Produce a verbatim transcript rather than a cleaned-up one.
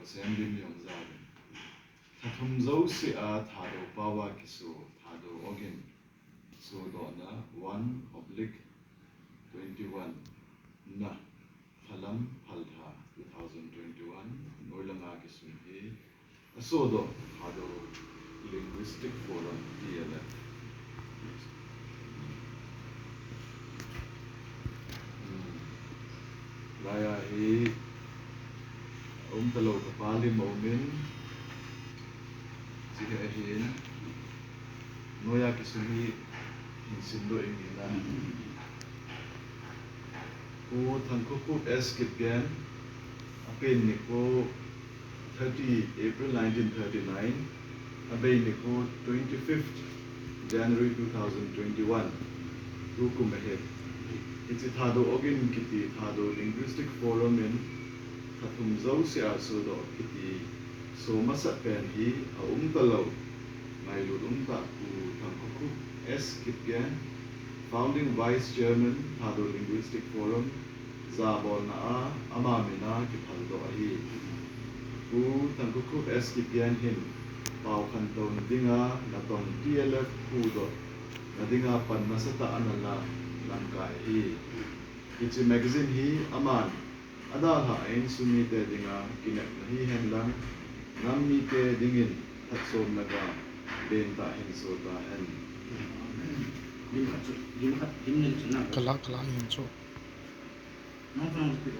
Sem din jong jao in. Thathum jousea Thadou paova kiso Thadou ogin sodohna one oblique twenty-one na Phalam Phaltha two thousand twenty-one noilanga kisun hi asodoh Thadou Linguistic Forum, T L F. Hmm. Laiya hi aumtalou kapa lim aumin, chule ahin, noiya kisun hi hin simdoh inge na. Pu Thangkhokhup S Kipgen, apen nikho thirty April nineteen thirty-nine, abei nikho twenty-fifth January two thousand twenty-one, tukum ahi. Hiche Thadou ogin kiti Thadou Linguistic Forum in thathum jousea sodoh kiti so masat pen hi aumtalou, ngailut umtah Pu Thangkhokhup S Kipgen, Founding Vice Chairman, Thadou Linguistic Forum, jabolna a ama mina kiphaldoh ahi. Pu Thangkhokhup S Kipgen hin pao khantouna dinga natong T L F phudohna dinga pan nasatah ana la lamkai ahi. Hiche magazine hi aman adalhah a insung mite dinga kinepna hihen lang, nam mite dingin phatchomna ga bentah hin so tahen. Lim khat chu, lim khat, lim nen chu na. Kala, kala hin chu. Nang chu nang chu.